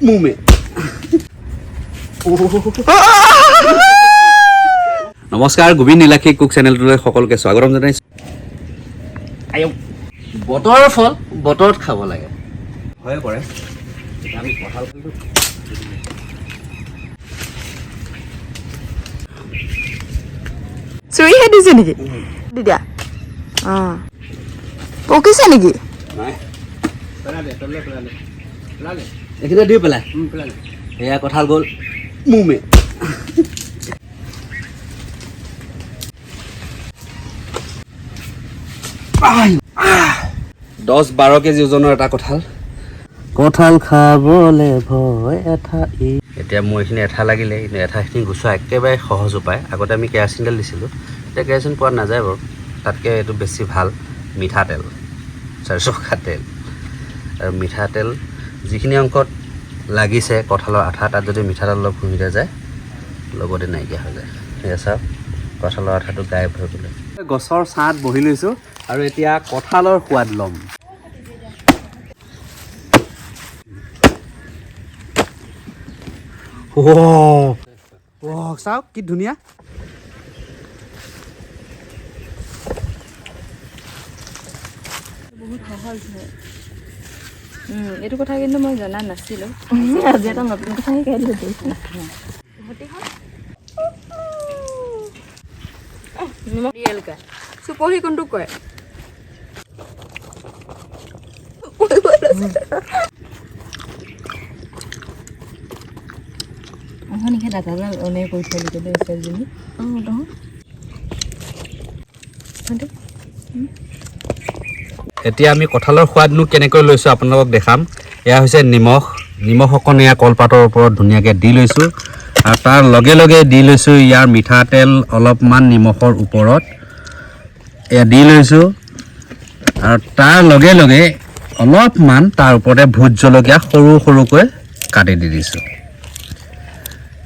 मुंह में। নমস্কাৰ, গোবিন্দ নীলাক্ষী কুক চেনেলটোলৈ সকলোকে স্বাগতম জনাইছোঁ। বতৰৰ ফল বতৰত খাব লাগে। ভয় কৰে। এতিয়া আমি কঁঠাল খালোঁ। চুৰিহে দিছে নেকি? দি দিয়া। অঁ, পকিছে নেকি? নাই, এইখিনি দি পেলাই সেয়া কঁঠাল গ'ল মুহ মে। 10-12 কেজি ওজনৰ এটা কঁঠাল। কঁঠাল খাবলে ভয় এঠা। এতিয়া মোৰ এইখিনি এঠা লাগিলে, কিন্তু এঠাখিনি গুচোৱা একেবাৰে সহজ উপায়। আগতে আমি কেৰাচিন তেল দিছিলোঁ, এতিয়া কেৰাচিন পোৱা নাযায় বাৰু। তাতকৈ এইটো বেছি ভাল, মিঠাতেল, চাৰিচকা তেল। আৰু মিঠাতেল যিখিনি অংশত লাগিছে কঁঠালৰ আঠা, তাত যদি মিঠাতেল অলপ ঘঁহি দিয়া যায়, লগতে নাইকিয়া হৈ যায়। সেয়া চাওক, কঁঠালৰ আঠাটো গায়ব হৈ গ'লে। গছৰ ছাঁত বহি লৈছোঁ আৰু এতিয়া কঁঠালৰ সোৱাদ ল'ম। চাওক কি ধুনীয়া। বহুত সহজ হয়। এইটো কথা কিন্তু মই জনা নাছিলোঁ। আজি এটা নতুন কথা শিকাই দিলোঁ। চুপহি কোনটো কয়? এতিয়া আমি কঁঠালৰ সোৱাদনো কেনেকৈ লৈছোঁ আপোনালোকক দেখাম। এয়া হৈছে নিমখ। নিমখ অকণ এয়া কলপাতৰ ওপৰত ধুনীয়াকৈ দি লৈছোঁ আৰু তাৰ লগে লগে দি লৈছোঁ ইয়াৰ মিঠাতেল অলপমান। নিমখৰ ওপৰত এয়া দি লৈছোঁ আৰু তাৰ লগে লগে অলপমান তাৰ ওপৰতে ভোট জলকীয়া সৰু সৰুকৈ কাটি দি দিছোঁ।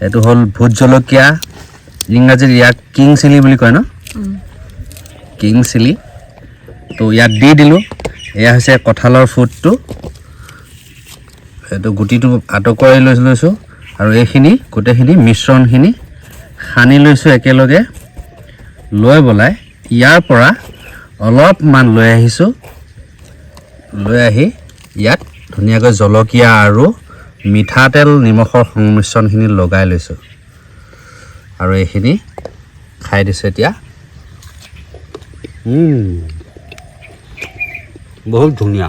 এইটো হ'ল ভোট জলকীয়া, ইংৰাজীত ইয়াক কিং চিলি বুলি কয় ন, কিং চিলি। তো ইয়াত দি দিলোঁ। এয়া হৈছে কঁঠালৰ ফুটটো, এইটো গুটিটো আঁতৰাই লৈ লৈছোঁ আৰু এইখিনি গোটেইখিনি মিশ্ৰণখিনি সানি লৈছোঁ একেলগে। লৈ পেলাই ইয়াৰ পৰা অলপমান লৈ আহিছোঁ। লৈ আহি ইয়াত ধুনীয়াকৈ জলকীয়া আৰু মিঠাতেল নিমখৰ সংমিশ্ৰণখিনি লগাই লৈছোঁ আৰু এইখিনি খাই দিছোঁ এতিয়া। বহুত ধুনীয়া।